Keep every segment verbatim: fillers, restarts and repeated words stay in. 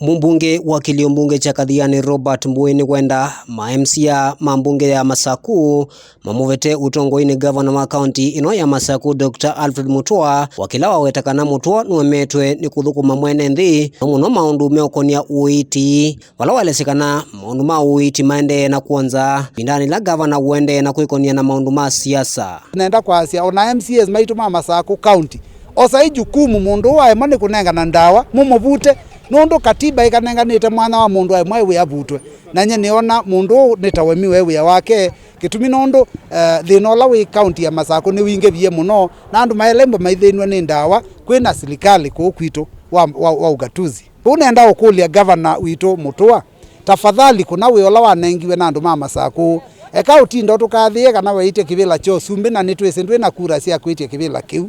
Mũmbunge wa kĩlio mbunge kya Kathiani Robert Mbũĩ nĩwenda ma M C A ma mbunge ya Masaku mamũvete ũtongoinĩ ngavana wa kaunti ĩno ya Masaku Doctor Alfred Mutua, wakĩla waweta kana Mutua nũemetwe nĩ kũthũkũma mwene nthĩ, no mũno maũndũ meũkonia ũiiti, vala waelesya kana maũndũ ma ũiiti maendee na kwonza ĩvindanĩ ĩla ngavana ũendee na kwĩkonia na maũndũ ma siasa. Nenda kwasya ona M C As maitũ ma Masaku County, osai jukumu mũndũ ũũ aemwa nĩ kũnengana ndawa, mũmũvute, nũndũ katiba ĩkanenganĩte mwanya wa mũndũ aemwa ewĩa avutwe. Na nye nĩona mũndũ ũũ nĩtawemiwe wĩa wake, kĩtumi nũndũ, eh, thĩna ũla wĩ kaunti ya Masaku nĩwingĩvie mũno, na andũ maelembwa maithĩnw'e nĩ ndawa kwĩna silikalĩ kũũ kwitũ wa, wa, wa ugatuzi. Ũu nenda ũkũlya ngavana witũ Mutua, tafadhali kũna wĩa ũla wanengiwe na andũ ma Masaku. Eka ũtindo tũkathĩe kana waĩtye kĩvĩla kya ũsumbĩ, na nĩtwĩsĩ ndwĩ na kura sya kwĩtya kĩvĩla kĩu.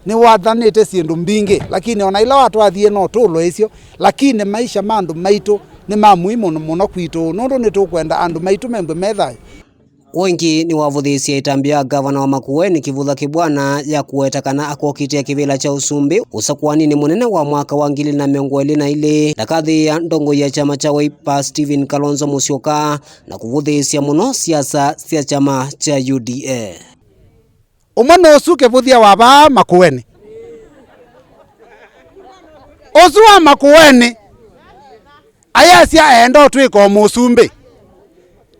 Nĩwathanĩte syĩndũ mbingĩ, lakini ona ila watwathie no tũlwe isyo, lakini maisha ma andũ maitũ nĩ ma mũi mũno mũno kwitũ, nũndũ nĩtũkwenda andũ maitũ membwe me thayũ. Ũngĩ nĩwavũthĩĩsye ĩtambya ya ngavana wa Makueni Kĩvũtha Kĩbwana ya kũweta kana akokitĩa kĩvĩla kya ũsumbĩ ũsakũaninĩ mũnene wa mwaka wa ngili na mĩongo ĩlĩ na ilĩ, ndakathĩĩa ndongoi ya kyama kya Wiper Stephen Kalonzo Musyoka na kũvũthĩĩsya mũno siasa sya kyama kya U D A. Ũmwe nĩ ũsu Kĩvũthya wa vaa Makueni. Ũsu wa Makueni ayasya eenda ũtwĩka o mũsumbĩ.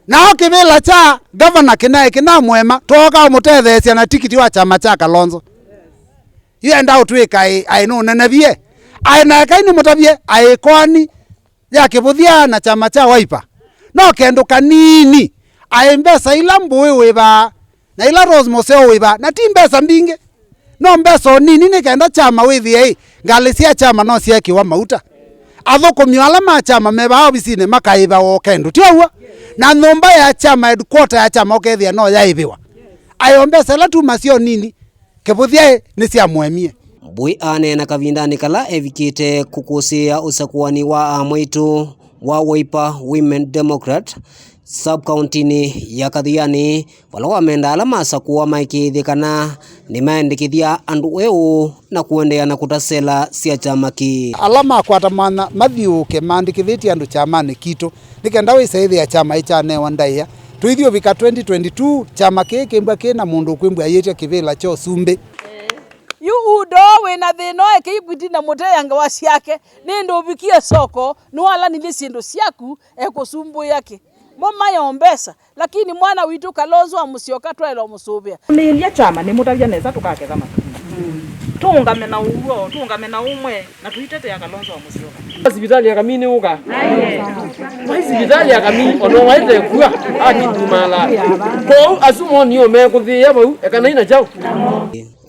Nao kĩvĩla kya ngavana kĩnaĩ kĩnamũema, twooka ũmũtetheesya na tikiti wa kyama kya Kalonzo. Yu enda ũtwĩka aĩ, aĩ nũnenevie. Aĩ na ekai nĩmũtavye, aĩ koani ya Kĩvũthya na kyama kya Wiper. No kendũ kanini. Aĩ mbesa ila Mbũĩ wĩvaa, na ila Rose Mũseo wĩvaa, na ti mbesa mbingĩ. No mbesa o nini nĩ kenda kyama wĩthĩe ĩ, ngalĩ sya kyama no syeekĩwa mauta. Athũkũmi ala ma kyama me vaa ovisinĩ makaĩva o kendũ, ti ũw'o? Na nyũmba ya kyama, headquarter ya kyama ũkethĩa no yaĩvĩwa. Aĩ o mbesa ila tumasya o nini, Kĩvũthya nĩsyamũemie. Mbũĩ aneena kavindanĩ kala evikĩte kũkũsĩĩa ũsakũani wa amwaitũ wa Wiper Women Democrat sub-county-nĩ ya Kathiani, vala wamenda ala masakũwa maĩkĩĩthye kana nĩmaendekethya andũ eũ na kũendeea na kũtasela sya kyama kĩĩ. Ala makwata mwanya mathiũũke maandĩkĩthĩtye andũ kyamanĩ kitũ. Nĩ kenda wĩsa ĩthĩa kyama ĩkyanewa ndaĩa. Tũithi ũvika twenty twenty-two, kyama kĩĩ kĩmbwa kĩ na mũndũ ũkwĩmbwa ayĩtya kĩvĩla kya ũsumbĩ. Yu Udo wĩ na thĩna ũũ, eke ikwiti na mũteya ngewa syake, nĩ ndũvikie soko, nĩwalanĩlye syĩndũ syaku, ekũsumbũĩa kĩ? Mo mayo mbesa, lakini mwana witũ Kalonzo wa Musyoka twaĩlwa mũsũvĩa. Nĩilya kyama nĩmũtavya nesa tũkaketha matu. Tũũngame na ũw'o, tũũngame na ũmwe. Na tũitetea Kalonzo wa Musyoka. Sivitalĩ ya Kamii nĩ ũka. Vai sivitalĩ ya Kamii, ona waĩte kua, akĩtumala. Kwoou asu monio mekũthĩĩa vau, ekanai na kyaũ.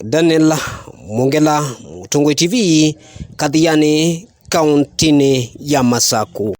Daniel Mungela, Mũtongoi T V, Kathiani, kauntinĩ ya Masaku.